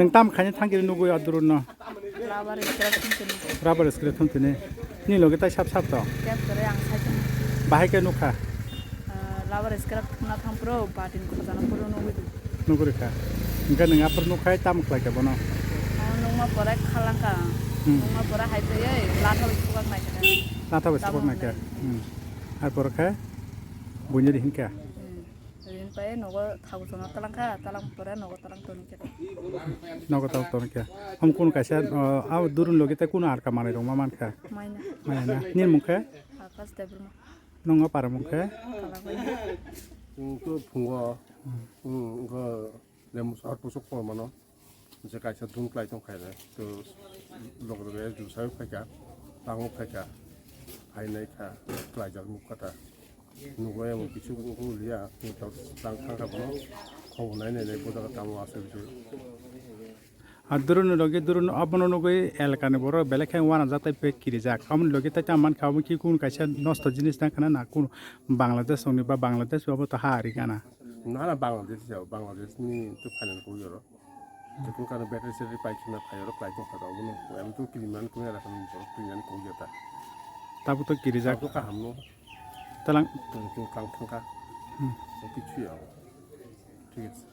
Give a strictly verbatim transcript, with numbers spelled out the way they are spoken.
Ang tam khaina thangkiri nugwi adurunno. Rubber scrap thum tini. Rubber scrap thum tini. Ni loge tai sap sap to. Kep kore ang sai thum. Bahai ke nukha. Ah, rubber scrap na thang pro batin khojana pro nugwi. Nugwi kha. Engka nung apor nukhai tam khlai ke bono. Ang nungma pore khalangka. Hmm. Nungma pore hai tei latha bai subak nai khe. Latha bai subak nai khe. Hmm. Ar pore khe buini ri hinkha. Hmm. Rin pai nogo thagu chona talangkha, talang pore nogo talang toni khe. Nogo talang toni khe. Hom kun kaisa, uh, a durun logi te kun ar ka manai rok ma mankha. Maina. Maina. Nini mung khe? Akash Debbarma. Nungo para mung khe? Kalabai. Chwng to phungo. Hmm. Hmm, go lem sar pusuk por mano. Je kaisa dun klai tong khaile, to log log jusa phai kha, tango phai kha, hai nai kha, klai jak nuk kha ta. Nugo emo kichu nugo liya, ni to tang thang kha bono, khobo nai nai nai boda ka tamo asai se. A durun logi durun abono nugui elaka ni borok belai khe wana jak tai pek kiri jak. Aboni logi tai tamo man kha, abo ki kun kaisa nosto jinis tang khana na kun Bangladesh songni ba Bangladesh abo to ha ari gana. Na na Bangladesh jao, Bangladesh ni to finance ko yoro. Jekun kano battery settery paikhe na phai oro klai tong kha ta obono. Em to kiliman kung ya rakan borok kiliman kung ya ta. Tabo to kirijak. Tabo to kaham no. Talang. Tong tong kang thang kha. Hmm. O kichu ya. Thik ase.